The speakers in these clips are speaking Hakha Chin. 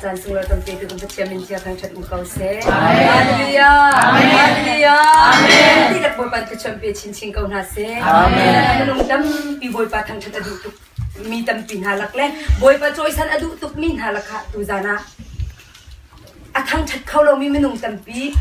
caan sunglawi kan petu kan Pathian min thiang thangṭhat um ko seh. Hallelujah. Hallelujah. Amen. Dihlak Bawipa thluachuah pe chinchin ko hna seh. Amen. Minung tampi Bawipa thangṭhat a duh tuk mi tampi hna lak le Bawipa cawisan a duh tuk mi hna lakah tuzan ah a thangṭhat kho lomi minung tampi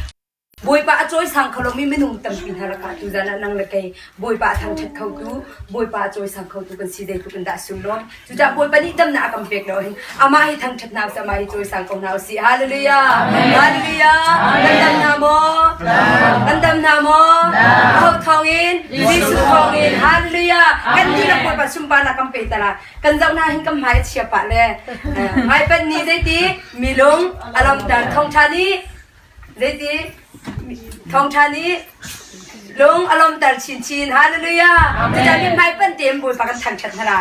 Bawipa a cawisang kho lomi minung tampi hna lakah tuzan ah nang le kei Bawipa a thangṭhat khotu, Bawipa a cawisang khotu kan si zeitluk in dah a sunglawi. Cucaah Bawipa nih damnak a kan pek lo hin amah hi thangṭhat hna usih, amah hi cawisang ko hna usih. Hallelujah! Hallelujah! Kan dam hna maw? Kan dam hna maw? Aho thawngin? Jesuh thawngin. Hallelujah! Kan dihlak Bawipa sunparnak kan pe ta la. Kan zoh hna hin kan hmai a chia pah le hmaipanh ni zeiti milung a lawmter thawngṭha nih Zeiti? Thawngṭha nih lung a lawmter chinchin. Hallelujah. Cucaah mi hmai panh tein Bawipa kan thangṭhat hna la.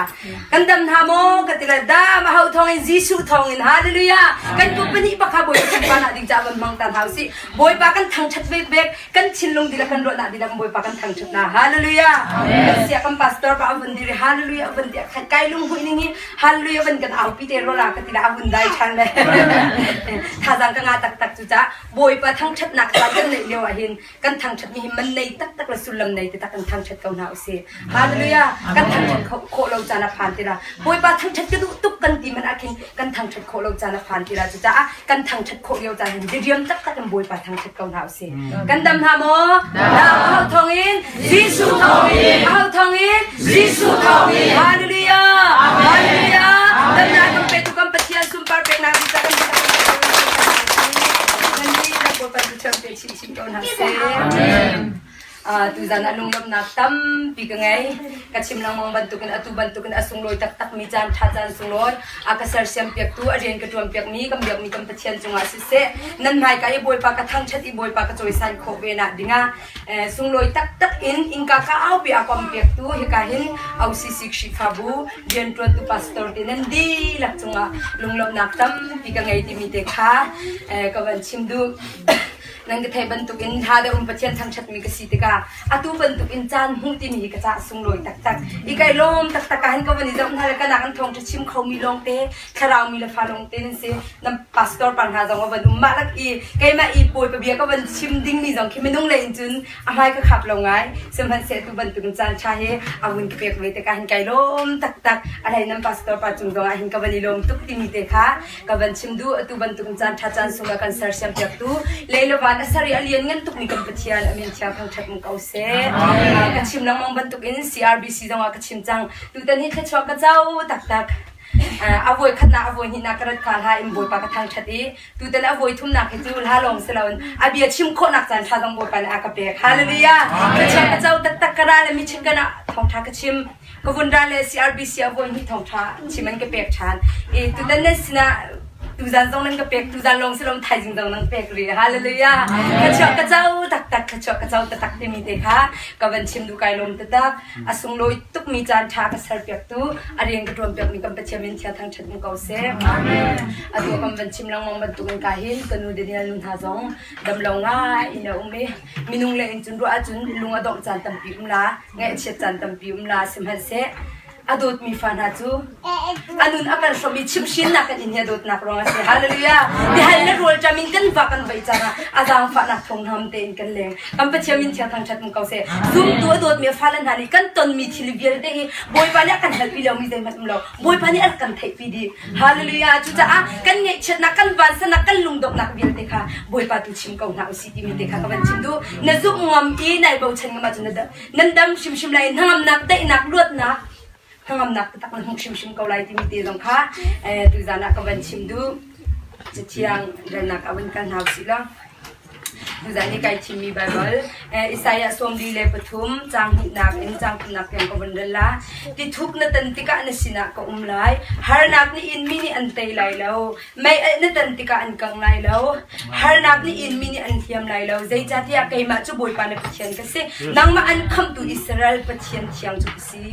Kan dam hna maw? Ka ti le dam a ho thawngin Jesuh thawngin. Hallelujah. Kan kut pahnih pakha Bawipa sunparnak ding caah van hmang ta hna usih. Bawipa kan thangṭhat vekvek, kan thinlung dihlak kan ruahnak dihlak Bawipa kan thangṭhat hna. Hallelujah. Kan sia kan pastor pa a vun dir i hallelujah a vun ti khan kai lunghmuih ning hi Hallelujah van kan aupi te rola ka ti la a hun dai ṭhan le thazaang ka ngah taktak cucaah Bawipa thangṭhatnak caan kan neih lio ah hin kan thangṭhat mi hi man nei taktak le sullam nei taktak kan thangṭhat ko hna usih. Hallelujah kan thangṭhat khawh lo caan a phan ti la Bawipa thangṭhat ka duh tuk kan ti man ah khin kan thangṭhat khawh lo caan a phan ti la cucaah kan thangṭhat khawh lio caan hin diriam taktak in Bawipa thangṭhat ko hna usih. Kan dam hna maw? Aho thawngin Jesuh thawngin aho thawngin Jesuh thawngin Hallelujah Hallelujah Damnak kan petu kan Pathian sunpar peknak ding kan Bawipa tu thiam pe chinchin ko hna seh. Amen. Tuzan ah lunglawmhnak tampi ka ngei. Ka chim lengmang bantukin atu bantukin a sunglawi taktakmi caan ṭha caan sunglawi a ka sersiam piaktu a rian ka ṭuan piakmi kan biakmi kan Pathian cungah siseh nan hmaika i Bawipa ka thangṭhat i Bawipa ka cawisan khawh ve nak dingah sunglawi taktak in innka ka aupi a kom piaktu hika hin OCC Khrihfabu rianṭuantu pastor te nan dihlak cungah lunglawmhnak tampi ka ngei timi te kha ka van chim duh. Nan ka theih bantukin hla le um Pathian thangṭhatmi ka si tikah atu bantukin caan hmuh timi hi ka caah sunglawi taktak. I kai lawm taktak ah hin ka van i zoh hna le kanak an thawngṭha chim khomi lawngte, thlarau mi le fa lawngte nan si. Nan pastor pa hna zong a van um. Mah lak i keimah i Bawipa bia ka van chim dingmi zong khi minung lei in cun a hmai ka khap lo ngai. Sihmanhseh tu bantukin caan ṭha hi a vun ka pek ve tikah hin kai lawm taktak. A hlei nan pastor pa cung zongah hin ka van i lawm tuk timi te kha ka van chim duh atu bantuk caan ṭha caan sung a kan sersiam piaktu leilovan a ser i a lian ngan tukmi kan Pathian a min thiang thangṭhat um ko seh. Ka chim lengmang bantukin CRBC zongah ka chim cang. Tutan hi thluachuah ka co taktak. A voi khatnak a voi hnihnak ka rat kha hla in Bawipa ka thangṭhat i tutan a voi thumnak hi cu hla lawng si loin a bia chim khawhnak caan ṭha zong Bawipa nih a ka pek. Hallelujah! Thluachuah ka co taktak ka ra le Michigan ah thawngṭha ka chim. Ka vun ra le CRBC a voi hnih thawngṭha chim an ka pek ṭhan. I tutan nan sinah tuzan zong nan ka pek, tuzan lawng si lo thaizing zong nan pek rih. Hallelujah. Ka chuak ka co taktak, ka chuak ka co taktak timi te kha ka van chim duh kai lawm taktak. A sunglawi tukmi caan ṭha ka ser piaktu, a rian ka ṭuan piakmi kan Pathian min thiang thangṭhat um ko seh. Atu kan van chim lengmang bantukin ka hin ka nu Daniel nu hna zong damlo ngai in a um i minung le in cun ruah ahcun lung a dongh caan tampi um la. Ngaihchiat caan tampi um la sihmanhseh a dawtmi fa hna cu a nun a kan hrawm i chimhhrinnak kan in hi a dawtnak ruang a si. Hallelujah! Bihal le rawlṭam in kan va kan veih caah a zaangfahnak thawnghnam tein kan leng. Kan Pathian min thiang thangṭhat um ko seh. Zumtu a dawtmi a fale hna nih kan tonmi thil vialte hi Bawipa nih a kan halpi lomi zeihmanh um lo. Bawipa nih a rak kan theihpi dih. Hallelujah! Cucaah kan ngaihchiatnak, kan vansannak, kan lungdonghnak vialte kha Bawipa tu chim ko hna usih timi te kha ka van chim duh. Na zumh ngam i nai bochan ngam ahcun na nan dam hrimhrim lai hnangamnak daihnak luatnak hnangamnak taktak na hmuh hrimhrim ko lai timi te zong kha tuzan ah ka van chim duh. Cathiang relnak ah van kal hna usih law. Tuzan hi kai thimmi Baibal Isaiah 43 caang hnihnak in caang thumnak tiang ka vun rel la. Tithuk na tan tikah na sinah ka um lai. Harnak nih in mi nih an tei lai lo. Mei alh na tan tikah an kang lai lo. Harnak nih in mi nih an hliam lai lo. Zeicahtiah keimah cu Bawipa na Pathian ka si. Nangmah an khamhtu Israel Pathian thiang cu ka si.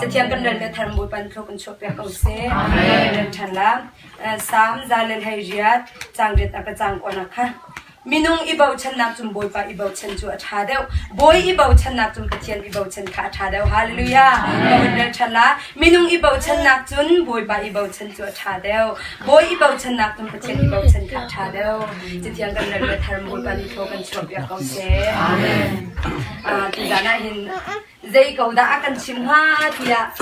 Cathiang kan rel le thar Bawipa in thlawk in chuahpiak ko seh. Amen. Ṭhan la. Salm 108 caang riat a ka caang kuanak kha. Minung i bochannak cun Bawipa i bochan cu a ṭha deuh. Bawi i bochannak cun Pathian i bochan kha a ṭha deuh. Hallelujah! Ka hun rel ṭhan la. Minung i bochannak cun Bawipa i bochan cu a ṭha deuh. Bawi i bochannak cun Pathian i bochan kha a ṭha deuh. Cathiang kan rel le thar Bawipa nih thaw kan chuahpiak ko seh. Amen. Tuzan ah hin zei ko dah a kan chim hnga tiah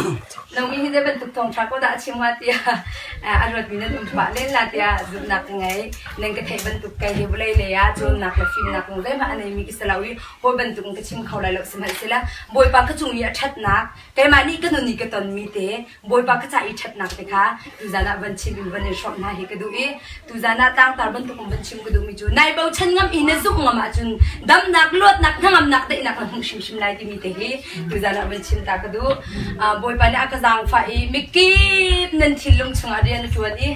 Naomi hi zei bantuk thawngṭha ko dah a chim hnga tiah a ruatmi nan um pah len la tiah zumhnak ka ngei. Nan ka theih bantuk kai hi vawlei lei ah cawnnak le fimnak kong zeihmanh a neimi ka si lo i hawi bantuk in ka chim kho lai lo sihmanhsehlaw Bawipa ka cung i a ṭhatnak keimah nih ka nun i ka tonmi te Bawipa ka ca i ṭhatnak te kha tuzan ah van chim in van in hrawmh hna hi ka duh i tuzan ah tlangtar bantuk in van chim ka duhmi cu nai bochan ngam i na zumh ngam ahcun damnak luatnak hnangamnak daihnak na hmuh hrimhrim lai timi te hi tuzan ah van chim ta ka duh. Bawipa nih a ka zaangfah i mikip nan thinlung chungah rian a ṭuan i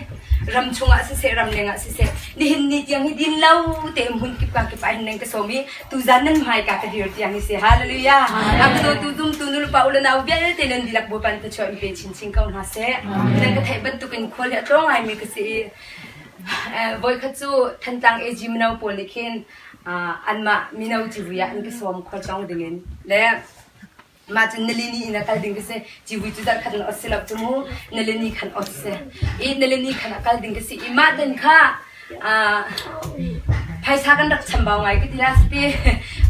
ram chungah siseh ramleng ah siseh nihin ni tiang hi din lo tein hmun kip ka kip ah hin nan ka sawm i tuzan nan hmaika ka dir tiang hi si hallelujah a ka dawtu zumtu nulepa u le nau vialte nan dihlak Bawipa nih thluachuah in pe chinchin ko hna seh nan ka theih bantukin khual hi a tlawng ngaimi ka si i voikhat cu Thantlang AG mino pawl nih khin anmah mino civui ah an ka sawm khualtlawng dingin le mah cun nilini in a kal ding ka si civui cu zarh khat in ot si lo cu mu nilini khan ot si i nilini khan a kal ding ka si i mah ten kha Phaisa kan rak chambau ngai ka ti la si ti.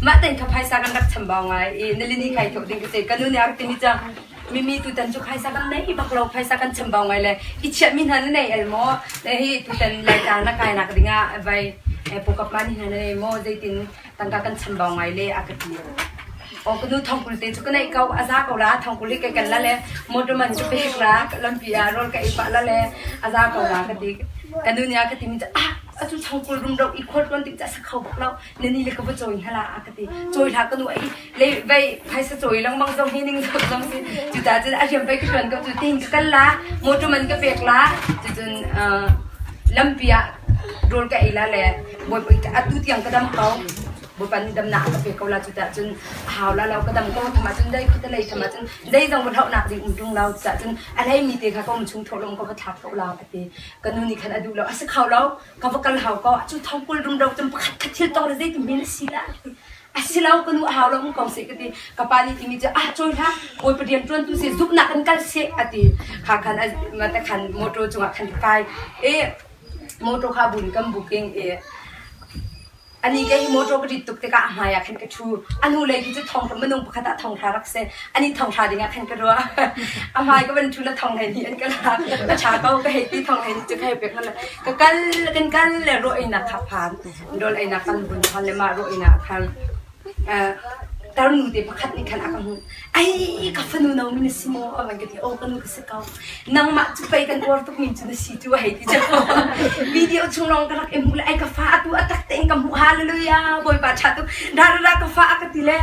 Mah ten kha phaisa kan rak chambau ngai i nilini kai thawh ding ka si. Ka nu nih a rak timi cang mimi tutan cu phaisa kan nei bak lo phaisa kan chambau ngai le i chiah mi hna na nei el maw le hi tutan Laitlang na kai nak ding ah vai pawkap ma ni hna na nei maw zeitin tangka kan chambau ngai le a ka ti. Aw ka nu thongkul te cu ka neih ko a za ko la thongkul hi kai kan la le motor man cu pek la lampi ah rawl ka ei pah la le a za ko la ka ti. Ka nu nih a ka timi cu ah atu thongkul rumro i khual tuan tik ca sa kho bak lo na ni le ka va cawi hna la a ka ti. Cawi hlah ka nu ai le vei phaisa cawi lengmang zong hi ning zong zong si cuta cun a riam pei ka tuan ko cu tin ka kal la motor man ka pek la cucun lampi ah rawl ka ei la le atu tiang ka dam ko. Bawipa nih damnak a ka pe ko la cu tah cun a hau la lo ka dam ko tham ahcun dei khuate lei tham ahcun zei zong va hlohnak ding um ṭung lo cuah cun a hleimi te kha ka um chung thawh lawng ka va thlak ko la ka ti ka nu nih khan a duh lo a si kho lo ka va kal hau ko cu thongkul rumro cun pakhat khat thil tong le zeitin men a si la a si lo ka nu a hau lo um ko seh ka ti ka pa nih timi cu ah cawi hlah bawipa rian ṭuan tu si zumhnak in kal seh a ti kha khan mate khan motor cungah khan ka kai i motor kha bun kan booking i Ani kei hi motor ka rit tuk tikah a hmai ah khan ka ṭhu. A hnulei khi cu thong minung pakhat ah thong hra rak si. Ani thong hra ding ah khan ka ruah. A hmai ka van ṭhu le thong hlei hnih an ka lak. A ṭha ko ka hei ti thong hlei hnih cu ka hei pek hna. Ka kal kan kal le raw einak kha phan. Rawl einak kan vun phan le mah raw einak khan tarnu te pakhat nih khan a ka hmuh. Ai ka fanu no mi na si maw? A van ka ti. Aw ka nu ka si ko. Nangmah cu pei kan uar tukmi cu na si cu a hei ti cu. Video chung lawng ka rak i hmuh le ai ka fa atu a tak tein ka hmuh hallelujah Bawipa ṭha tuk ra ra ra ka fa a ka ti le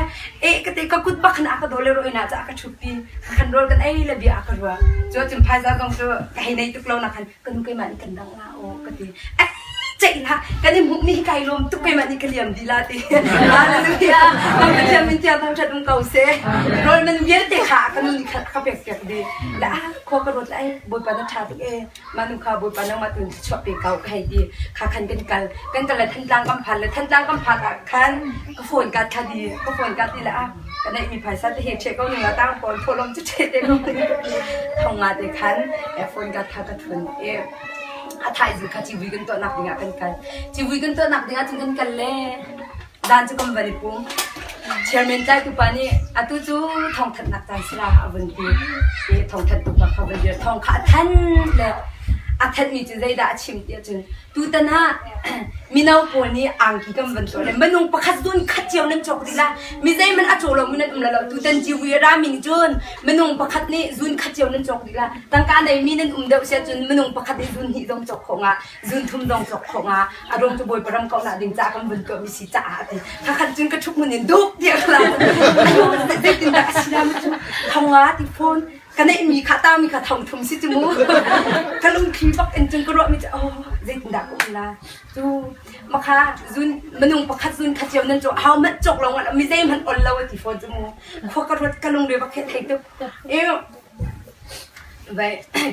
eh ka te ka kut bak khan a ka daw le ro ina ca a ka ṭhut pi ka khan rawl kan ei le bia a ka ruah cu cun phaisa zong cu ka hei nei tuk lo na khan ka nu keimah nih kan dang la aw ka ti ceih hlah kan i hmuh mi hi kai lawm tuk keimah nih ka liam dih la ti hallelujah kan Pathian min tiang thangṭhat um ko seh rawl man vialte kha ka nu nih khan a ka pek piak dih le ah khua ka ruat lai Bawipa na ṭha tuk ee mah nu kha Bawipa nangmah tu chuah pe ko ka hei ti kha khan kan kal kan kal le Thantlang kan phan le Thantlang kan phan ah khan ka phone ka kha di ka phone ka ti le ah ka neih mi phaisa te he ṭhe ko ning la tang pawl tholom cu ṭhe te ko thong nga te khan phone ka tha ka thun i a thaizing kha civui kan tuahnak dingah kan kal. Civui kan tuahnak dingah cun kan kal le zan cu kan van i pum. Chairman tlaitu pa nih atu cu thawngthanhnak caan si la a vun ti. I thawngthanhtu pa kha van dir. Thawng kha a thanh le a thanhmi cu zeidah a chim ti ahcun tutan ah mino pawl nih angki kan van tuah le minung pakhat zun khat cio nan cawk dih la mi zeihmanh a caw lo mi nan um la lo tutan civui a rami nih cun minung pakhat nih zun khat cio nan cawk dih la Tangka neimi nan um deuh siah cun minung pakhat nih zun hnih zong cawk khawh nga, zun thum zong cawk khawh nga, a ruang cu Bawipa ram kauhnak ding caah kan vun tuahmi si caah a ti. Khakhat cun ka ṭhut hmun in duk tiah ka la. Zeitindah a si la mu cu thong nga ti phone ka neihmi kha tami kha thong thum si cu mu. Ka lungthli bak in cun ka ruahmi cu oh zeitindah ka um la. Cu makha zun minung pakhat zun khat cio nan cawk hau manh cawk lo mi zeihmanh ol lo a ti fawn cu mu. Khua ka ruat ka lungre bak he thei tuk.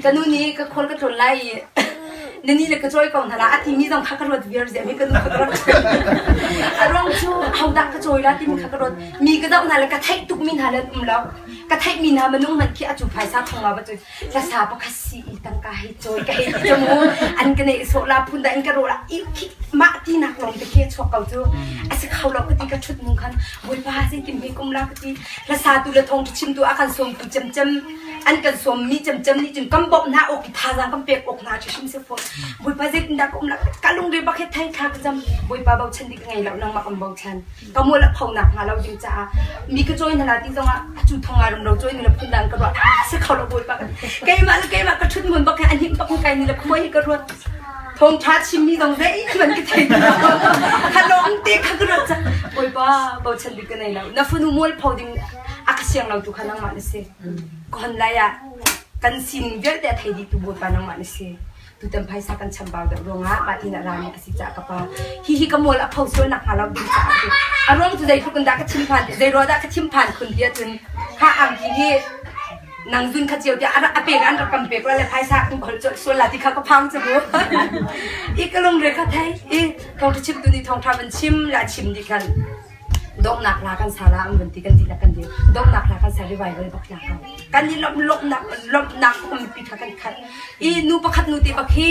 Ka nu nih ka khual ka tlawn lai i. Na ni le ka cawi ko hna la a timi zong kha ka ruat viar ziah mi ka nu kha ka ruat. A ruang cu hodah ka cawi la timi kha ka ruat. Mi ka zoh hna le ka theih tuk mi hna le an um lo. Ka theih mi hna minung hmanh khi a cu phaisa thong nga va cu hlasa pakhat si i tangka hei cawi ka hei ti cu mu an ka neih sawh la phun dah in ka rawh la i khi mah ti nak lawng te khi a chuak ko cu a si kho lo ka ti ka ṭhut nung khan Bawipa zeitin hme kum la ka ti hlasa tu le thawngṭha chimtu a kan sawmtu cemcem an kan sawmmi cemcem nih cun kan bawmh hna awk i thazaang kan pek awk hna cu hrim si fawn Bawipa zeitindah ka um la ka lungre bak he thei thla ka cam Bawipa bochan ding ka ngei lo nangmah kan bochan ka mual a pho nak hnga lo ding caah mi ka cawi hna la ti zongah a cu thong ah rumro cawi ni le phun dang ka ruat ah si kho lo Bawipa keimah le keimah ka ṭhut mun bak he a hnim bak kai ni le khua hi ka ruat thawngṭha chimmi zong zeihmanh ka thei ti lo. Kha lawng te kha ka ruat cang. Bawipa bochan bik ka nei lo. Na fanu mualpho ding a ka siang lo tu kha nangmah na si. Ka hon lai ah kan sining vialte a thei dih tu Bawipa nangmah na si. Tutan phaisa kan chambau deuh ruangah mah tin a rami ka si caah ka pa hihi ka mual a pho sual nak hnga lo ding caah ti. A ruang cu zeitluk in dah ka thinphan zei ruah dah ka thinphan khun ti ahcun kha angki hi nang zun kha cio tiah a pek an rak kan pek le phaisa kan khol colh sual la ti kha ka phang cu mu i ka lungre kha thei i thawngtha chim tu nih thawngtha van chim la chim di khan donghnak la kan sa la an van ti kan ti la kan di donghnak la kan sa revival bak la ko kan i lomh lomhnak lomhnak um pi kha kan khat i nu pakhat nu te bak hi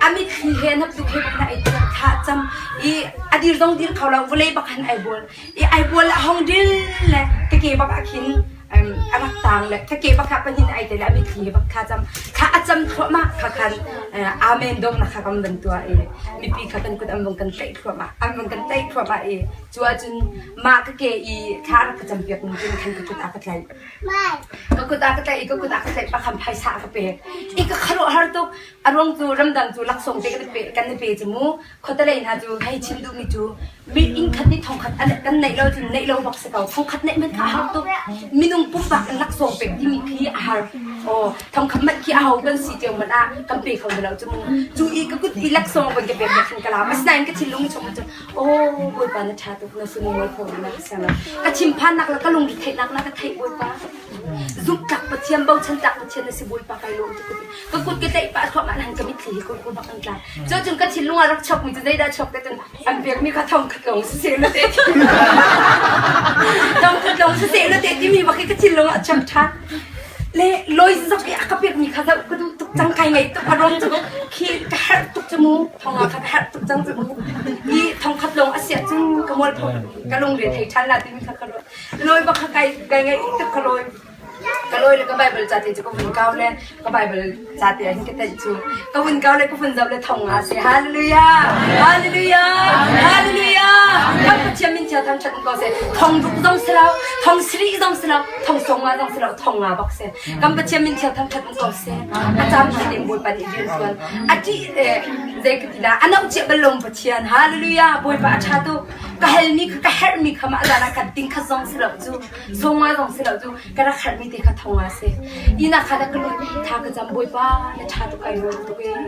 amit thli he nap tu he bak na ai tha cham i adir zong dir kho lo vawlei bak han ai bol i ai bual a hong dil le ka ke bak ah khin a rak tang le ka ke bak ah pahin ai te le a mitthli he bak kha cam kha a cam thluahmah kha khan amen dong na kha kan van tua i mipi kha kan kut an vung kan tlaih thluahmah an vung kan tlaih thluahmah i cu ahcun mah ka ke i thla rak ka cam piak nu cun khan ka kut a ka tlaih ka kut a ka tlaih i ka kut a ka tlaih pakhan phaisa a ka pek i ka khuaruahhar tuk a ruang cu ramdang cu laksawng te kan i pe kan i pe cu mu Khuatelei hna cu hei chim duhmi cu mi inn khat nih thongkhat kan neih lo cun neih lo bak si ko. Thongkhat neih hmanh kha a har tuk. Minung pumpak in laksawng pek timi khi a har. Aw thongkhat manh khi aho kan si cio hmanh ah kan pe kho lo cu mu. Cu i ka kut i laksawng van ka pek bak khin ka lam. Asinain ka thinlung chung cun aw Bawipa na ṭha tuk na sunu mualpho na ka siang lo. Ka thinphannak le ka lungre theihnak na ka theih Bawipa. Zumhtlak Pathian bochan tlak Pathian na si Bawipa kai lawm tuk ka ti. Ka kut ka tlaih pah thluahmah nain ka mitthli hi ko bak an tla. Cucun ka thinlung ah rak chokmi cu zeidah chok te cun an pekmi kha thong khat lawng si seh na te thong khat lawng si seh na te timi bak hi ka thinlung ah chok ṭhan. Le loi zok i a ka pekmi kha zoh ka duh tuk cang kai ngei tuk a rom cu khi ka herh tuk cu mu thong ah kha ka herh tuk cang cu mu i thong khat lawng a siah cun ka mualpho ka lungre thei ṭhan la timi kha ka ruat loi bak kha kai kai ngei tuk ka loi Ka lawi le ka Baibal ca te cu ka vun kau le ka Baibal ca te ah hin ka tenh cu ka vun kau le ka vun zoh le thong nga si. Hallelujah! Hallelujah! Hallelujah! Kan Pathian min thiang thangṭhat in ko seh. Thong ruk zong si lo, thong sarih zong si lo, thong sawm nga zong si lo, thong nga bak si. Kan Pathian min thiang thangṭhat in ko seh. A caan khat in Bawipa nih rian ṭuan. A ṭih eh, zei ka ti la, a noh cia bal lo Pathian. Hallelujah! Bawipa a ṭha tuk. Ka halmi kha ka herhmi kha mah zan ah kan ting khat zong si lo cu. Sawma zong si lo cu ka rak herhmi te kha thong ah si. Inn ah khan ka lut tha ka cam Bawipa na ṭha tuk ai rual tuk ee.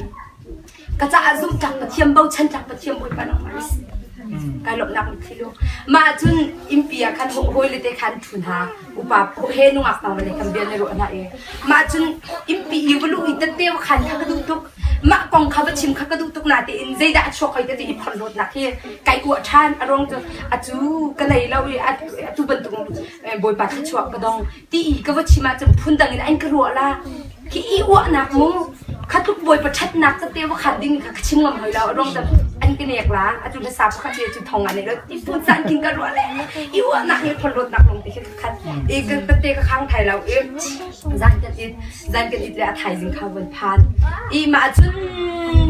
Ka caah zumhtlak Pathian bochan tlak Pathian Bawipa nangmah na si. Kai lawmhnak mitthli lu. Mah cun innpi ah khan hawile te khan ṭhu hna upa he nungak tang le kan bia na ruah hna i mah cun innpi i va luh i tette va khan kha ka duh tuk. Mah kong kha va chim kha ka duh tuk natein zeidah a chuak hoi te i phorhlawtnak hi kai uah ṭhan a ruang cu atu ka nei lo i atu bantuk Bawipa thluachuah ka dong ti i ka va chim ahcun phundang in an ka ruah la khi i uahnak mu kha tluk Bawipa ṭhatnak cate va khan ding kha ka chim ngam hoi lo a ruang cu an ka nek la atu hlasa pakhat hi cu thong ah nei lo ti phun caan kin ka ruah le i uahnak le phorhlawtnak lawng te khi ka khat i ka te ka khang thai lo i zan kan it zan kan it le a thaizing kha van phan i mah cun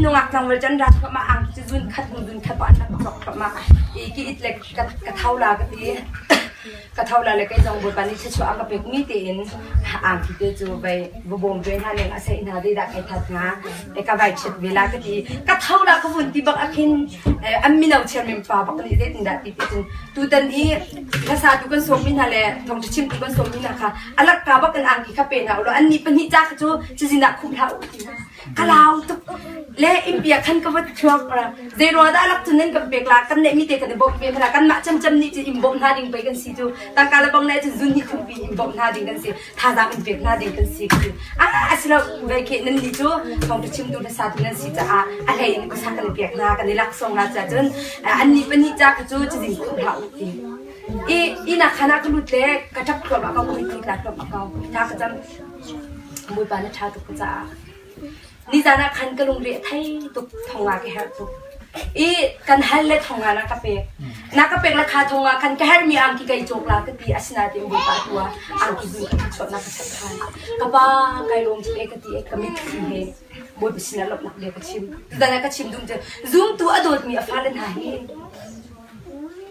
nungak tlangval can ra thluahmah angki cu zun khat hnu zun khat pa an rak cawk thluahmah i ki it le ka tho la ka ti ka tho la le kei zong Bawipa nih thluachuah a ka pek mi tein angki te cu vai va bawm ve hna ning a sei hna zeidah kai that hnga e ka vai chet ve la ka ti ka tho la ka vun ti bak akhin an mino chairman pa bak nih zeitindah ti ti cun tutan i hlasa tu kan sawm mi hna le thawngṭha chimtu kan sawm mi hna kha alak ka bak in angki kha pe hna ulaw annih pahnih ca kha cu cazin ah khumh hlah u ti hna ka lau tuk. Le innpi ah khan ka va chuak. Zei ruang dah lak cun nan kan pek la? Kan neihmi te kan i bawmh ve hna. Kanmah camcam nih cun in bawmh hna ding pei kan si cu. Tangka le bang nih cun zun hnih thumpi in bawmh hna ding kan si. Thazaang in pek hna ding kan si ka ti. Ah, a si lo. Vei khi nan nih cu thawngṭha chimtu hla satu nan si caah a hlei in khuasa kan i pek hna, kan i laksawng hna caah cun annih pahnih ca kha cu cazin khumh hlah u ti. I inn ah khan ah ka lut le ka ṭap thluahmah ko, ka mitthli tla thluahmah ko. Thla ka cam. Bawipa na ṭha tuk ka caah. Nizan ah khan ka lungre a thei tuk, thong ah ka herh tuk. I kan hal le thong ah na ka pek. Na ka pek le kha thong ah khan ka herhmi angki kai cawk la ka ti asinain Bawipa tu ah angki zun ka chuah na ka chanh than. Ka pa kai lawm tuk e ka ti e ka mitthli he Bawipa sinah lawmhnak bia ka chim. Tuzan ah ka chim dum cu zumtu a dawtmi a fale hna hi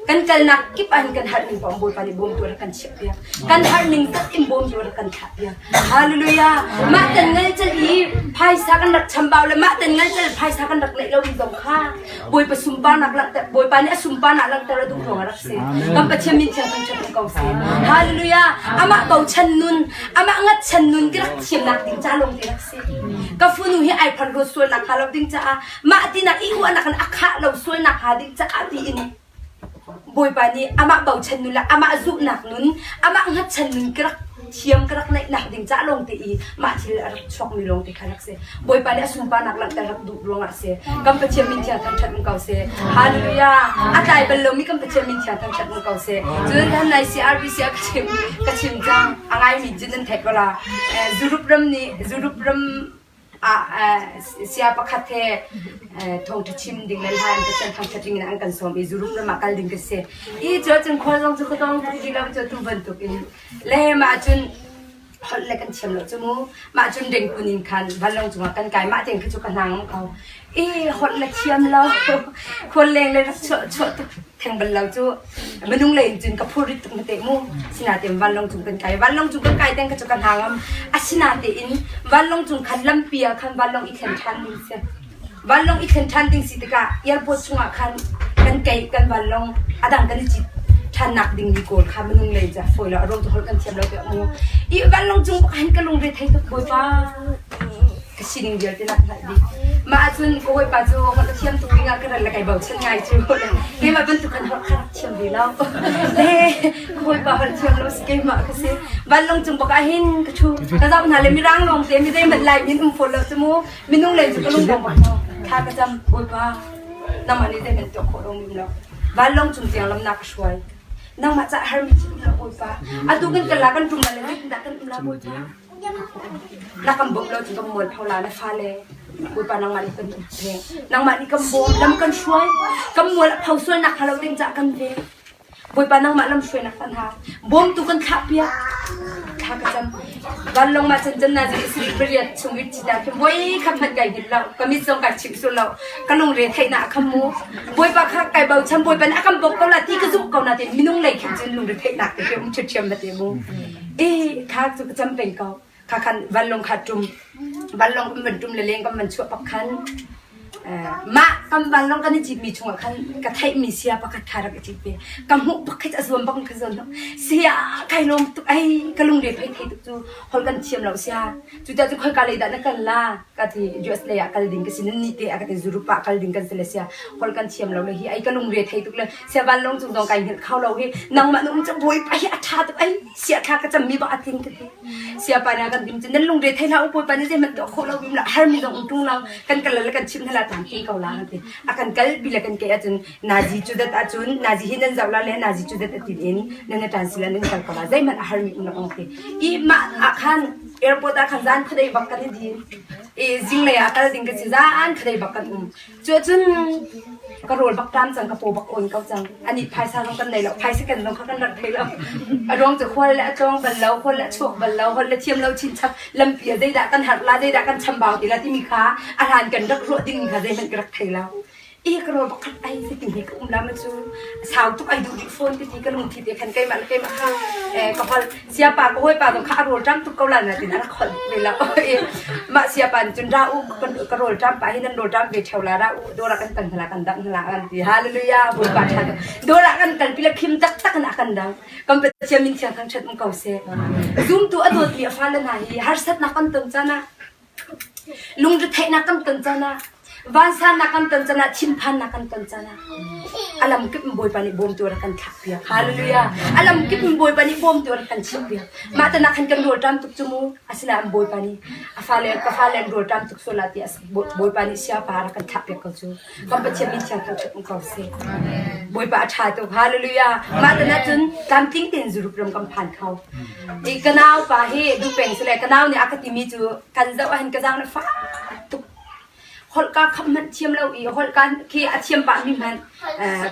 Kan kalnak kip ah hin kan harh ning paoh Bawipa nih bawmtu a rak kan chiahpiak. Kan harh ning tak in bawmtu a rak kan thlahpiak. Hallelujah! Mah tan ngalcal i phaisa kan rak chambau le mah tan ngalcal phaisa kan rak neih lomi zong kha Bawipa sunparnak langhter Bawipa nih a sunparnak langhter a duh ruang a rak si. Kan Pathian min thiang thangṭhat um ko seh. Hallelujah! Amah bochan nun, amah ngatchan nun ka rak thiamnak ding ca lawng te rak si. Ka funu hi ai phan ruat sualnak hnga lo ding caah mah tinak i uahnak in a khah lo sualnak hnga ding caah tiin Bawipa nih amah bochan nun le amah zumhnak nun amah hngatchan nun ka rak thiam ka rak neihnak ding ca lawng te i mah thil a rak chuakmi lawng te kha rak si. Bawipa nih a sunparnak langhter rak duh ruangah a si. Kan Pathian min thiang thangṭhat um ko seh. Hallelujah! A tlai bal lomi kan Pathian min thiang thangṭhat um ko seh. Cun han nai CRBC ah ka chim ka chim cang. A ngaimi cun nan theih ko la. Zurup ram nih Zurup ram Saya pakhat he thawngṭha chim ding le hla in Pathian thangṭhat ding in an kan sawm i Zurup ram ah kal ding ka si. I cu ahcun khual zong cu ka tong tuk ti lo cu tu bantuk in le mah cun holh le kan thiam lo cu mu. Mah cun Rengkun in khan vanlawng cungah kan kai mah tein kha cu ka hna ngam ko. I holh le thiam lo khual leng le rak chuah chuah tuk theng bal lo cu minung lei in cun ka phurrit tuk na teh mu sinatein vanlawng cung kan kai vanlawng cung kan kai teng ka cu ka hna ngam asinatein vanlawng cung khan lampi ah khan vanlawng i thlen ṭhan ding si vanlawng i thlen ṭhan ding si tikah airport chungah khan kan kai kan vanlawng adang kan i cit ṭhannak ding mi kawl kha minung lei ca fawi lo a ruang cu holh kan thiam lo te mu i vanlawng cung khan ka lungre thei tuk bawipa Ka sining vialte na ka hngalh dih. Mah ahcun ka hawipa cu holh a thiam tuk dingah ka ral le kai bochan ngai cu. Keimah bantuk khan holh kha rak thiam ve lo. Le ka hawipa holh thiam lo si keimah ka si. Vanlawng cung bak ah hin ka ṭhu. Ka zoh hna le mirang lawng te mi zeihmanh lai min um fawn lo cu mu. Minung lei cu ka lung dong bak lo. Thla ka cam bawipa nangmah nih zeihmanh tuah khawh lo mi um lo. Vanlawng cung tiang lam na ka hruai. Nangmah caah harmi thil um lo bawipa. Atu kan kal la kan ṭum la le zeitindah kan um la bawipa. Na kan bawmh lo cun kan mualpho la na fale Bawipa nangmah nih kan veng nangmah nih kan bawm lam kan hruai kan mual a pho sual nak hnga lo ding cah kan veng Bawipa nangmah lam hruainak kan ha bawmtu kan thlah piak thla ka cam vanlawng mah chan chan na zi isri pariat chung it chita khi voi khat hmanh kai hngilh lo ka mit zong kai chim sul lo ka lungre theihnak a kham mu Bawipa kha kai bochan Bawipa nih a kan bawmh ko la ti ka zumh ko na ti minung lei khin cun lungre theihnak te khi um ṭhiamṭhiam na ti mu E kha cu ka cam peng ko. Kha khan vanlawng kha ṭum. Vanlawng kan van ṭum le leng kan van chuah pak khan mah kan vanlawng kan i citmi chungah khan ka theihmi sia pakhat kha rak i cit ve. Ka hmuh pakhat a zuam bak ka zuam lo. Sia kai lawm tuk ai ka lungre phei thei tuk cu holh kan thiam lo sia. Cucaah cu khoika lei dah na kal la ka ti US lei ah kal ding ka si nan nih te a ka ti Zurup ah kal ding kan si le sia holh kan thiam lo le hi ai ka lungre thei tuk le sia vanlawng cung zong kai hngilh kho lo hi nangmah na um cu bawipa hi a ṭha tuk ai siathla ka cammi bak a tling ka ti. Siapa nih a kan dim cu nan lungre thei hlah u bawipa nih zeihmanh tuah khawh lo bim la harmi zong um ṭung lo kan kal le kan chimh hna la tlamtling ko la an ti. A kan kal pi le kan ke ahcun nazi cu dat ahcun nazi hi nan zoh la le nazi cu dat a tin in nan i ṭan sila nan kal ko la zeihmanh a harmi um lo ang ti. I mah ah khan airport ah khan zan khuadei bak kan i din. I zinglei ah kal ding ka si zan khuadei bak kan um. Cuahcun ka rawl bak ṭam cang, ka paw bak awn ko cang. Anih phaisa zong kan nei lo, phaisa ken zong kha kan rak thei lo. A ruang cu khual le a tlawng bal lo, khual le a chuak bal lo, holh le thiam lo chinchap, lampi ah zeidah kan harh la, zeidah kan chambau ti la timi kha a hlan kan rak ruah ding kha zeihmanh ka rak thei lo. I ka rawl pakhat ai zeitin hi ka um la ma cu sau tuk ai duh rih fawn ti ti ka lungthi te khan keimah le keimah kha ka holh siapa ka hawipa zong kha a rawl ṭam tuk ko la na tin a rak holh ve lo. Mah siapa nih cun ra u ka rawl ṭam pah hi nan rawl ṭam ve ṭheo la ra u dawr ah kan kal hna la kan dangh hna la kan ti. Hallelujah Bawipa ṭha tuk. Dawr ah kan kalpi le khim taktak in a kan dang. Kan Pathian min thiang thangṭhat um ko seh. Zumtu a dawtmi a fale hna hi harsatnak kan ton caan ah lungretheihnak kan ton caan ah. Vansannak kan ton can ah thinphannak kan ton can ah a lam kip in Bawipa nih bawmtu a rak kan thlak piak. Hallelujah. A lam kip in Bawipa nih bawmtu a rak kan chiah piak. Mah tanak khan kan rawlṭam tuk cu mu. Asinain Bawipa nih a fale ka fale an rawlṭam tuk sual ah tiah Bawipa nih siapa a rak kan thlah piak ko cu. Kan Pathian min thiang thangṭhat um ko seh. Bawipa a ṭha tuk. Hallelujah. Mah tan ahcun tlamtling tein Zuruk ram kan phan kho. I ka nau pa hi duhpeng sile ka nau nih a ka timi cu kan zoh ahhin ka zaang na fak tuk. Holhka kham hmanh thiam lo i holhka khi a thiam pah mi hmanh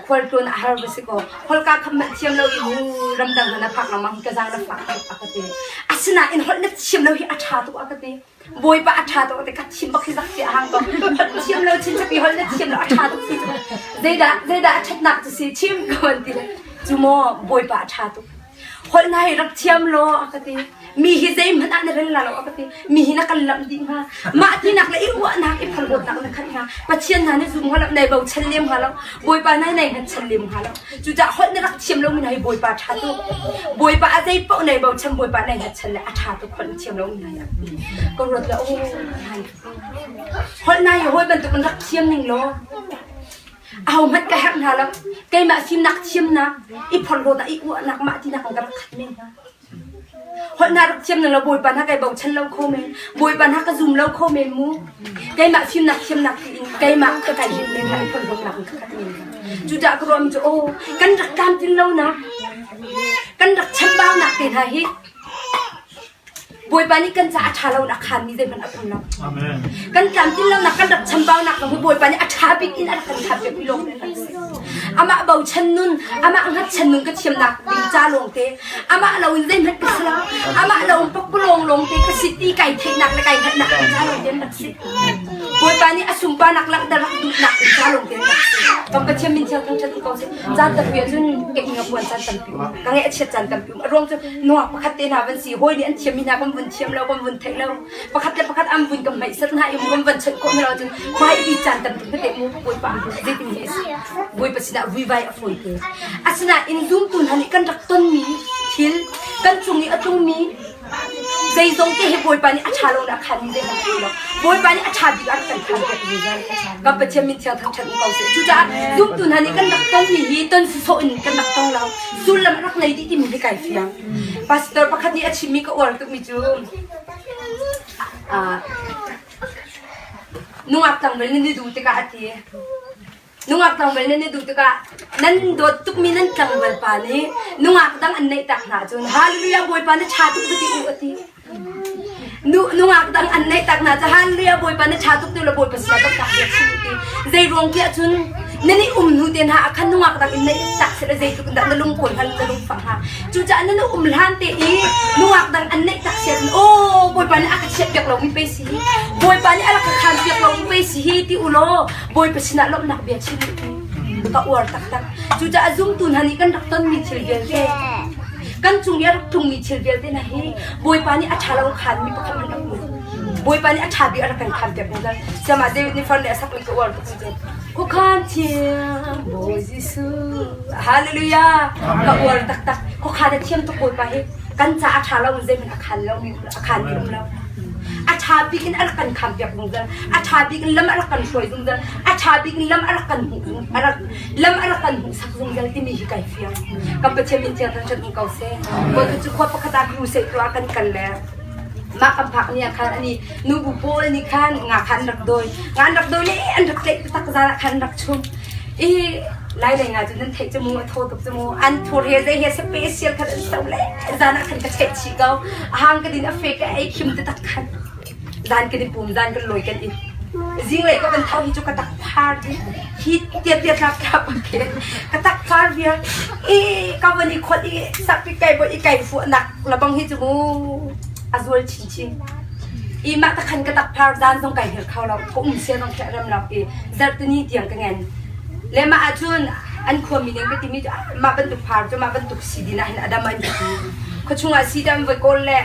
khualtlawn a har va si kaw holhka kham hmanh thiam lo i mu ramdang hna na phak lengmang hi ka zaang na fak tuk a ka ti. Asinain holh na thiam lo hi a ṭha tuk a ka ti. Bawipa a ṭha tuk ti ka thim bak hi zak ti a hang ko. Holh thiam lo chin chapi holh na thiam lo a ṭha tuk ti cu. Zeidah zeidah a ṭhatnak cu si chim ko an ti le. Cu maw Bawipa a ṭha tuk. Holh na hi rak thiam law a ka ti. Mi hi zeihmanh ah na rel la lo a ka ti. Mi hi na kan lamh dih hnga. Mah tinak le i uahnak i phalhawtnak na khat hnga. Pathian hna na zum hnga lo, nai bochan lem hnga lo. Bawipa nai nai hngatchan lem hnga lo. Cucaah holh na rak thiam lomi hna hi Bawipa ṭha tuk. Bawipa a zei paoh nai bochan Bawipa nai hngatchan le a ṭha tuk holh na thiam lomi hna hi. Ka ruat le oh holh na hi hawi bantuk in rak thiam ning law ahohmanh ka herh hna lo. Keimah fimnak thiamnak i phorhlawtnak i uahnak mah tinak in ka rak khat men hna. Holh na rak thiam lo Bawipa na kai bochan lo kho men. Bawipa na ka zum lo kho men mu. Keimah fimnak thiamnak tiin keimah ka kai hin men i phorhlawtnak in ka khat men. Cucaah ka ruahmi cu aw kan rak tlamtlin lo nak kan rak chambau nak te hna hi Bawipa nih kan caah a ṭha lo in a khaanmi zeihmanh a um lo. Kan tlamtlin lonak kan rak chambaunak zong hi Bawipa nih a ṭha bik in a rak kan ṭha piakmi lawng te kan si. Amah bochan nun, amah hngatchan nun ka thiamnak ding ca lawng te, amah lo in zeihmanh ka si lo, amah lo in pakpalawng lawng te ka si ti kai theihnak le kai hngalhnak ding ca lawng te an rak si. Bawipa nih a sunparnak langhter rak duhnak ding ca lawng te an rak si. Kan Pathian min thiang thangṭhat ko seh. Caan tampi ahcun ka ing a puan caan tampi um, ka ngaih a chiat caan tampi um. A ruang cu nuak pakhat te hna van si hawi nih an thiammi hna kan vun thiam lo kan vun theih lo pakhat le pakhat an vun kan hmeihsat hna i kan van chawnh khawh hna lo cun hmai bi caan tampi hmete mu bawipa zeitin hi a si bawipa sinah vuivai a fawi te asinain zumtu hna nih kan rak tonmi thil kan cung i a tlungmi Zeizong te hi Bawipa nih a ṭha lo in a khan mi zeihmanh a um lo. Bawipa nih a ṭha bik a rak kan khan piak zungzal. Kan Pathian min thiang thangṭhat um ko seh. Cucaah zumtu hna nih kan rak tonmi hi ton sawsawh in kan rak tong lo. Sullam a rak ngei dih timi hi kai fiang. Pastor pakhat nih a chimmi ka uar tukmi cu nungak tlangval nan i duh tikah a ti. Nungak tlangval nan i duh tikah nan dawt tukmi nan tlangval pa nih nungak dang an neih tak hna ahcun Hallelujah Bawipa na ṭha tuk va ti u a ti. Nu, nungak dang an neih tak hna cu Hallelujah Bawipa na ṭha tuk ti lo Bawipa sinah dawtnak bia chim u ti. Zei ruang tiah cun nan i um hnu te hna ah khan nungak dang in neih tak seh zeitluk in dah na lung kawl hnga na lung fah hnga. Cucaah nan i um hlan te i nungak dang an neih tak siah cun aw Bawipa nih a ka chiat piak lomi pei si hi Bawipa nih a rak ka khaan piak lomi pei si hi ti u law Bawipa sinah lawmhnak bia chim u ka uar taktak. Cucaah zumtu hna nih kan rak tonmi thil vialte, kan cung i a rak tlungmi thil vialte hna hi Bawipa nih a ṭha lo khanmi pakhat hmanh rak um. Bawipa nih a ṭha bik a rak kan khan piak zungzal. Siamah David nih far nih a sakmi ka uar tuk cu. Khuakhan thiam Bawi Jesuh. Hallelujah. Ka uar taktak. Khuakhan a thiam tuk Bawipa hi. Kan ca a ṭha lo in zeihmanh a khan lo a khan mi um lo. A ṭha bik in a rak kan khampiak zungzal. A ṭha bik in lam a rak kan hruai zungzal. A ṭha bik in lam a rak kan hmuh a rak lam a rak kan hmuhsak zungzal timi hi kai fiang. Kan Pathian min thiang thangṭhat um ko seh. Bawipa cu khua pakhat ah crusade tuah kan kal le mah kan phak ni ah khan ani nubu pawl nih khan nga kha an rak dawi. Nga an rak dawi le an rak tlaih taktak zan ah khan an rak chum. I lai lei nga cu nan theih cu mu a thaw tuk cu mu an thur he zei he special khan an so le zan ah khan ka cheih chih ko a hang ka din a fe ka ei khim te tak khan zan kan i pum zan kan lawi kan in zinglei ka van tho hi cu ka tak phar di hi tia tia tlap tlap ke ka tak phar vial i ka van i khot i sak pi kai bo i kai fu nak labang hi cu mu a zual chin chin i mah ta khan ka tak phar zan zong kai hir kho lo ka um sia zong khe ram lo i zarhtini tiang ka ngen le mah ahcun an khuami ning ka timi cu mah bantuk phar cu mah bantuk si din ah hin adam an ti khuachung ah si dam voi kawl le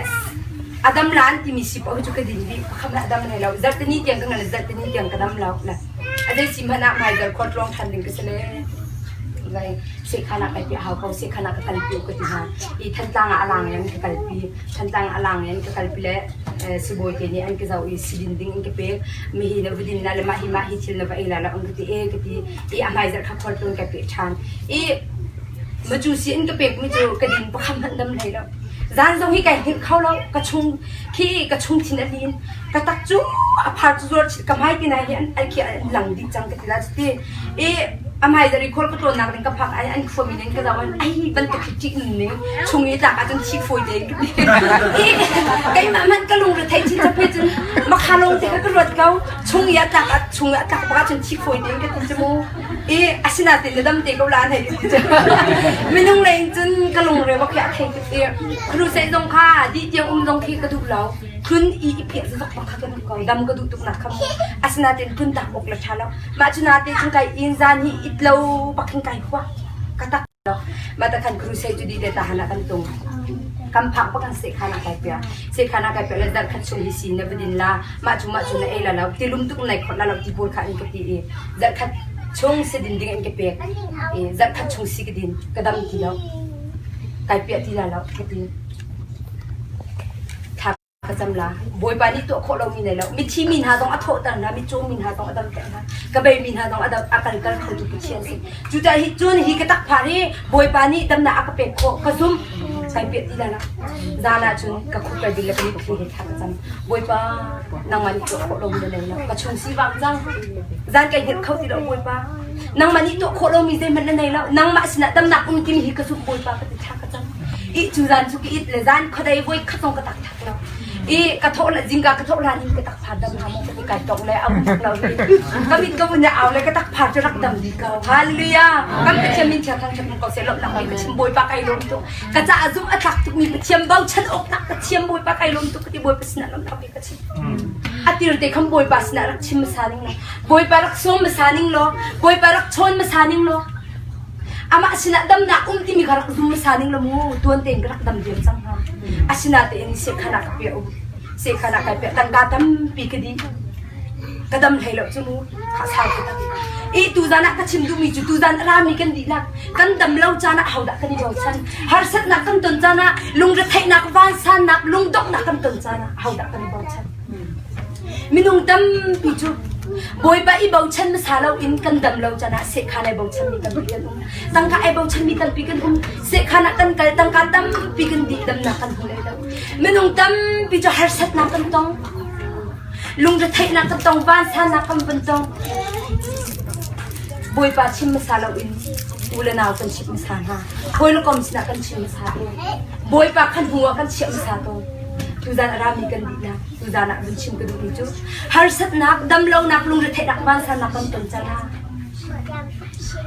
adam la an timi si paoh cu ka din dih pakhat na adam nei lo zarhtini tiang ka ngan zarhtini tiang ka dam lo la a zei si hmanh ah hmaizar khua tlawng ṭhan ding ka si le. Lai sekhan ah kai piah hau ko sekhan ah ka kalpi ka ti hna i Thantlang ah a lang in ka kalpi Thantlang ah a lang in ka kalpi le sibawi te nih an ka zoh i sidin ding an ka pek mihi na va din la le mah hi mah hi thil na va ei la la an ka ti e ka ti i a hmaizarh kha khualtlawn kai peh ṭhan i macu si an ka pek mi cu ka din pakhat hmanh dam hlei lo zan zong hi kai hngilh kho lo ka chung khi ka chung thin a lin ka tak cu a phar cu zuar ka hmai ti nai hi an khi an lang dih cang ka ti la ti i a hmai zari khual ka tlawnnak ding ka phak ai an khuami ning ka zoh ai bantuk hi ṭih ning chung i tlak ahcun thi fawi te i keimah hmanh ka lungre thei chin chaphe cun makha lawng te kha ka ruat ko chung i a tlak ah chung i a tlak bak ahcun thi fawi te ka ti cu mu i asinain na dam te ko la hei ti cu minung lei in cun ka lungre bak hi a thei tuk i crusade zong kha dih tiang um zong khi ka duh lo Tlun i i piah zok bak kha ka duh ko. Dam ka duh tuk nak kha mu. Asinain tlun tak awk le ṭha lo. Mah cu nate cun kai in zan hi it lo bak hin kai huah. Ka tak lo. Mah ta khan crusade cu di te ta han ah kan tung. Kan phak bak kan sekhan ah kai piah. Sekhan ah kai piah le zarh khat chung hi sin na va din la. Mah cu mah cu na ei la lo. Tilum tuk nai khawt la lo ti pawl kha an ka ti i zarh khat chung si din ding an ka pek. I zarh khat chung si ka din. Ka dam ti lo. Kai piah ti la lo ka ti. Thla ka cam la. Bawipa nih tuah khawh lomi nei lo. Mithi mi hna zong a thawhter hna, mitcaw mi hna zong a damter hna, ka bei mi hna zong a dam, a kalkal khotu Pathian si. Cucaah hi cun hi ka takphar hi Bawipa nih damnak a ka pek khawh ka zumh. Kai piah ti lai lo. Zan ah cun ka khup kai bil le ka mitthli he thla ka cam. Bawipa, nangmah nih tuah khawh lomi na nei lo. Ka chung sivang cang. Zan kai hngilh kho ti lo Bawipa. Nangmah nih tuah khawh lomi zeihmanh na nei lo. Nangmah sinah damnak um timi hi ka zumh Bawipa ka ti thla ka cam. I cu zan cu ka it le zan khuadei voi khat zong ka tak thak lo. I ka thawh le zingka ka thawh hlan in ka takphar dam hna maw ka ti kai tong le au tak lo hi. Ka mit ka vun au le ka takphar cu rak dam dih ko. Hallelujah. Kan Pathian min thiang thangṭhat ko seh lawmhnak bik ka chim Bawipa kai lawm tuk. Ka caah zumh a tlak tukmi Pathian bochan awk nak Pathian Bawipa kai lawm tuk ka ti Bawipa sinah lawmhnak bik ka chim. A tir te khan Bawipa sinah rak chim hmasa ning law Bawipa rak sawm hmasa ning law Bawipa rak chawn hmasa ning law Amah sinah damnak um timi kha rak zum hmasa ning law mu tuan tein ka rak dam diam cang hnga. Asinatein sekhan ah ka piah um. Sekhan ah kai piah tangka tampi ka dih. Ka dam hlei lo cu mu. Kha sau ka tak. I tuzan ah ka chim duhmi cu tuzan a rami kan dihlak kan dam lo caan ah hodah kan i bochan. Harsatnak kan ton caan ah lungretheihnak, vansannak, lungdonghnak kan ton caan ah hodah kan i bochan. Minung tampi cu Bawipa i bochan hmasa loin kan dam lo can ah sekhan ai bochanmi tampi kan um. Tangka ai bochanmi tampi kan um. Sekhan ah kan kal tangka tampi kan dih damnak kan hmu lai lo. Minung tampi cu harsatnak kan tong. Lungretheihnak kan tong, vansannak kan van tong. Bawipa chim hmasa loin u le nau kan chimh hmasa hna. Hawi le kom sinah kan chim hmasa tawn. Bawipa khan hnu ah kan chiah hmasa tawn. Tuzan a rami kan dihlak. Tuzan ah vun chim ka duhmi cu harsatnak, damlonak, lungretheihnak, vansannak kan ton cang ah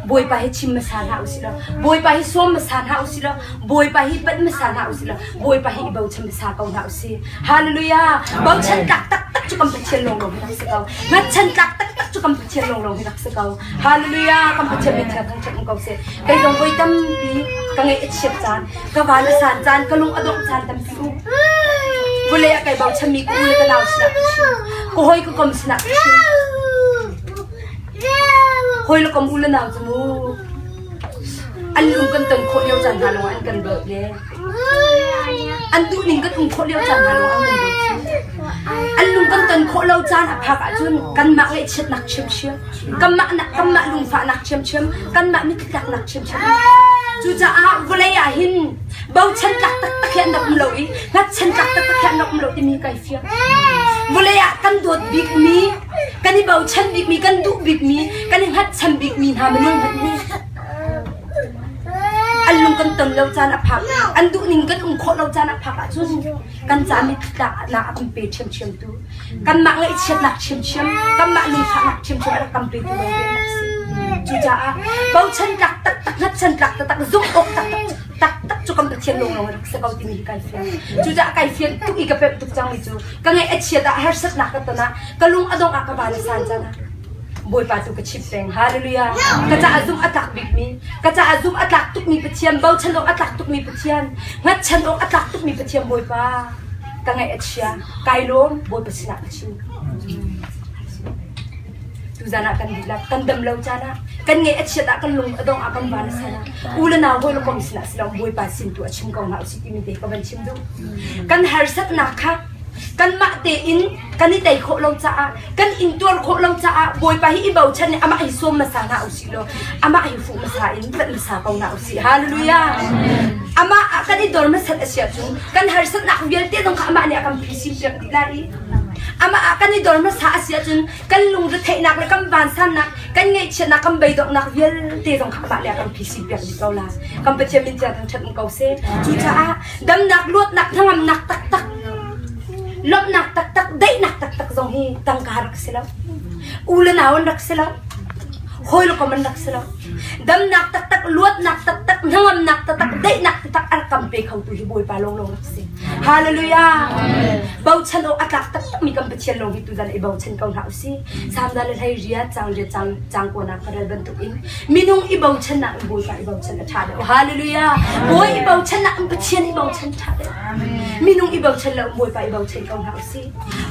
Bawipa hi chim hmasa hna usih law, Bawipa hi sawm hmasa hna usih law, Bawipa hi panh hmasa hna usih law, Bawipa hi i bochan hmasa ko hna usih. Hallelujah! Bochan tlak taktak cu kan Pathian lawnglawng hi rak si ko. Hngatchan tlak taktak cu kan Pathian lawnglawng hi rak si ko. Hallelujah! Kan Pathian min thiang thangṭhat um ko seh. Kei zong voi tampi ka ngaih a chiat caan, ka van a san caan, ka lung a dongh caan tampi um. Vawlei ah kai bochanmi ka u le ka nau sinah ka chim. Ka hawi ka kom sinah ka chim. Hawi le kom u le nau cu mu an lung kan ton khawh lio caan hna lawng an kan dawt le an duh ning kan um khawh lio caan hna lawng an kan dawt an lung kan ton khawh lo caan a phak ahcun kanmah ngaihchiatnak chiamchiam kanmah kanmah lungfahnak chiamchiam kanmah mittlaknak chiamchiam cucaah vawlei ah hin bochan tlak taktak hi an rak um lo i hngatchan tlak taktak hi an rak um lo timi kai fiang vawlei ah kan dawt bikmi kan i bochan bikmi kan duh bikmi kan i hngatchan bikmi hna minung hmanh hi an lung kan ton lo caan a phak an duh ning kan um khawh lo caan a phak ahcun kan ca mittlak nak a kan pe ṭhiamṭhiam tu kanmah ngaihchiatnak ṭhiamṭhiam kanmah lungfahnak ṭhiamṭhiam a rak kan petu lawng te an si cucaah bochan tlak taktak hngatchan tlak taktak zumh awk taktak taktak cu kan Pathian lawnglawng rak si ko timi hi kai fiang cucaah kai fian tuk i ka pemh tuk cangmi cu ka ngaih a chiat ah harsatnak ka ton ah ka lung a dongh ah ka van a san cang ah Bawipa cu ka chimh peng. Hallelujah. Ka caah zumh a tlak bikmi, ka caah zumh a tlak tukmi Pathian, bochan awk a tlak tukmi Pathian, hngatchan awk a tlak tukmi Pathian Bawipa. Ka ngaih a chia. Kai lawm Bawipa sinah ka chim. Tuzan ah kan dihlak kan dam lo caan ah kan ngeih a chiat ah kan lung a dongh ah kan van a san ah u le nau hawi le kom sinah si lo Bawipa sin tu a chim ko hna usih timi te ka van chim duh. Kan harsatnak kha kanmah tein kan i tei khawh lo caah kan intuar khawh lo caah Bawipa hi i bochan i amah hi sawm hmasa hna usih law amah hi fuh hmasa in tlanh hmasa ko hna usih. Hallelujah. Amah ah kan i dor hmasat a si ahcun kan harsatnak vialte zong kha amah nih a kan phisin piak dih lai i amah ah kan i dor hmasa a si ahcun kan lungretheihnak le kan vansannak kan ngaihchiatnak kan beidonghnak vialte zong kha amah nih a kan phisin piak dih ko la. Kan Pathian min thiang thangṭhat um ko seh. Cucaah damnak luatnak hnangamnak taktak lawmhnak taktak daihnak taktak zong hi tangka rak si lo u le nau an rak si lo hawi le kom an rak si lo damnak taktak luatnak taktak hnangamnak taktak daihnak taktak a rak kan pe kho tu hi Bawipa lawnglawng rak si hallelujah bochan awk a tlak taktak mi kan Pathian lawng hi tuzan i bochan ko hna usih Samda le hlei riat cang riat cang cang ko nak ka rel bantuk in minung i bochannak in Bawipa i bochan a ṭha deuh. Hallelujah. Bawi i bochannak in Pathian i bochan ṭha deuh. Minung i bochan lo in Bawipa i bochan ko hna usih.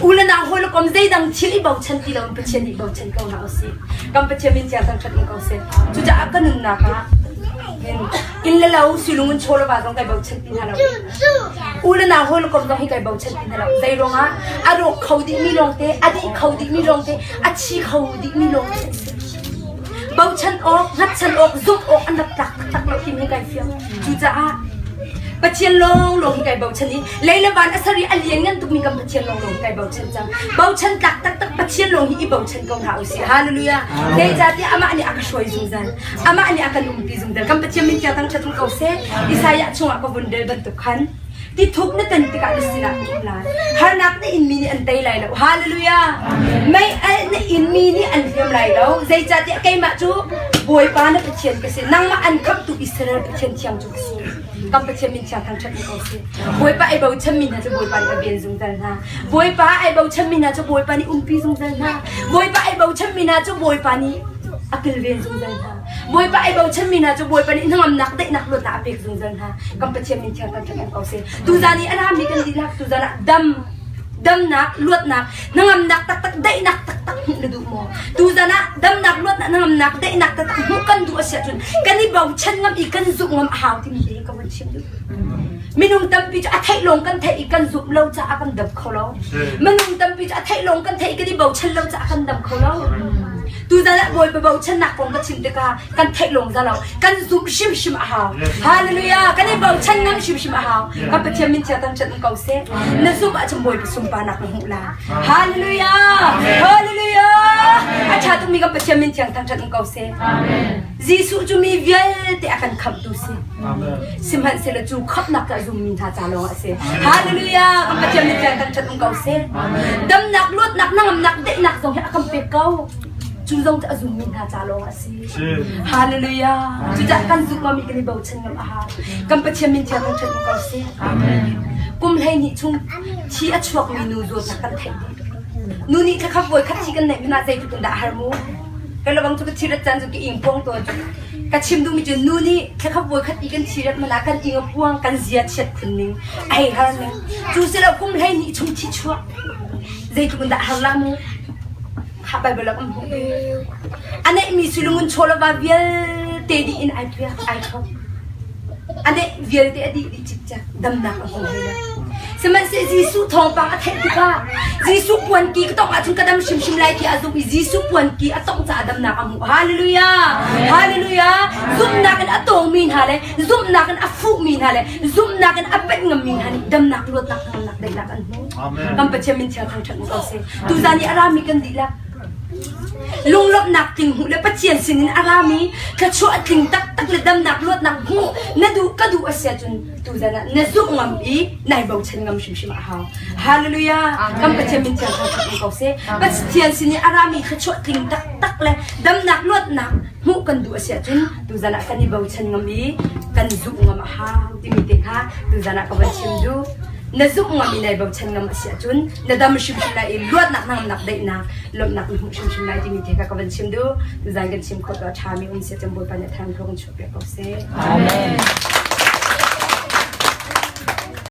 U le nau hawi le kom zeidang thil i bochan ti lo in Pathian i bochan ko hna usih. Kan Pathian min thiang thangṭhat in ko seh. Cucaah ka nunnak ah inn le lo sulung in chaw le va zong kai bochan ti hna lo. U le nau hawi le kom zong hi kai bochan ti hna lo. Zei ruangah a rawk kho dihmi lawngte, a dih kho dihmi lawngte, a thi kho dihmi lawngte Bochan awk, hngatchan awk, zumh awk an rak tlak taktak lo timi kai fiang. Cucaah Pathian lawnglawng hi kai bochan i lei le van a ser i a lian ngan tukmi kan Pathian lawnglawng hi kai bochan cang. Bochan tlak taktak Pathian lawng hi i bochan ko hna usih. Hallelujah. Zeicahtiah amah nih a ka hruai zungzal. Amah nih a kan umpi zungzal. Kan Pathian min tiang thangṭhat ko seh. Isaiah chungah ka vun rel bantuk khan Tithuk na tan tikah na sinah ka um lai. Harnak na inmi nih an tei lai lo. Hallelujah. Mei alh na inmi nih an hliam lai lo. Zeicahtiah keimah cu Bawipa na Pathian ka si. Nangmah an khamhtu Israel Pathian thiang cu ka si. Kan Pathian min thiang thangṭhat ko sih. Bawipa ai bochanmi hna cu Bawipa nih a ven zungzal hna. Bawipa ai bochanmi hna cu Bawipa nih umpi zungzal hna. Bawipa ai bochanmi hna cu Bawipa nih a kilven zungzal hna. Bawipa ai bochanmi hna cu Bawipa nih hnangamnak daihnak luatnak a pek zungzal hna. Kan Pathian min thiang kan ṭhat ko seh. Tuzan i a rami kan dihlak tuzan ah dam damnak luatnak hnangamnak taktak daihnak taktak hmuh na duh maw? Tuzan ah damnak luatnak hnangamnak daihnak taktak hmuh kan duh a si ahcun kan i bochan ngam i kan zumh ngam a hau timi te hi ka vun chim duh. Minung tampi cu a theih lawng kan theih i kan zumh lo caah kan dam kho lo. Minung tampi cu a theih lawng kan theih i kan i bochan lo caah kan dam kho lo. Tuzan ah Bawipa bochannak kong ka chim tikah kan theih lawng za lo. Kan zumh hrimhrim a hau. Hallelujah! Kan i bochan ngam hrimhrim a hau. Kan Pathian min thiang thangṭhat um ko seh. Na zumh ahcun Bawipa sunparnak na hmuh lai. Hallelujah! Hallelujah! A ṭha tukmi kan Pathian min thiang thangṭhat um ko seh. Jesuh cu mi vialte a kan khamhtu si. Sihmanhsehlaw cu khamhnak cu a zummi hna ca lawngah a si. Hallelujah! Kan Pathian min thiang thangṭhat um ko seh. Damnak, luatnak, hnangamnak, daihnak zong hi a kan pek ko. Cu zong cu a zummi hna ca lawngah a si. Hallelujah! Cucaah kan zumh mi kan i bochan ngam a hau. Kan Pathian min thiang thangṭhat um ko seh. Kum 12 chung thi a chuakmi nu zawtnak kan theih dih. Nu nih thlakhat voi khat thi kan neih hmanh ah zeitluk in dah a har mu. Ka lawang cu ka thirat caan cu ka ing puang tawn cu. Ka chim duhmi cu nu nih thlakhat voi khat i kan thirat hmanh ah kan ing a puang kan zia chiat khun ning a hei har ning. Cu si lo kum 12 chung thi chuak zeitluk in dah har la mu. Kha Bible ah kan hmuh. A neihmi sulungun chawlava vialte dih in ai piak ai thok. A neih vialte a dih dih cikcek damnak a hmu hlei lo. Sihmanhsehlaw Jesuh thawngpang a theih tikah Jesuh puanki ka tongh ahcun ka dam hrimhrim lai ti a zumh i Jesuh puanki a tongh caah damnak a hmuh. Hallelujah! Hallelujah! Zumhnak in a tawngmi hna le zumhnak in a fuhmi hna le zumhnak in a penh ngammi hna nih damnak, luatnak, hnangamnak, daihnak an hmu. Kan Pathian min thiang thangṭhat ko seh. Tuzan i a rami kan dihlak Lunglawmhnak tling hmuh le Pathian sinin a rami thluachuah tling taktak le damnak luatnak hmuh na duh ka duh a si ahcun tuzan ah na zumh ngam i nai bochan ngam hrimhrim a hau. Hallelujah! Kan Pathian min thiang thangṭhat ko seh. Pathian sin i a rami thluachuah tling taktak le damnak luatnak hmuh kan duh a si ahcun tuzan ah kan i bochan ngam i kan zumh ngam a hau timi te kha tuzan ah ka van chim duh. Na zumh ngam i nai bochan ngam a si ahcun na dam hrimhrim lai i luatnak hnangamnak daihnak lawmhnak na hmuh hrimhrim lai timi te kha ka van chim duh. Tuzan kan chim khawh tu a ṭhami um seh cun Bawipa nih a thar in thlua kan chuahpiak ko seh. Amen.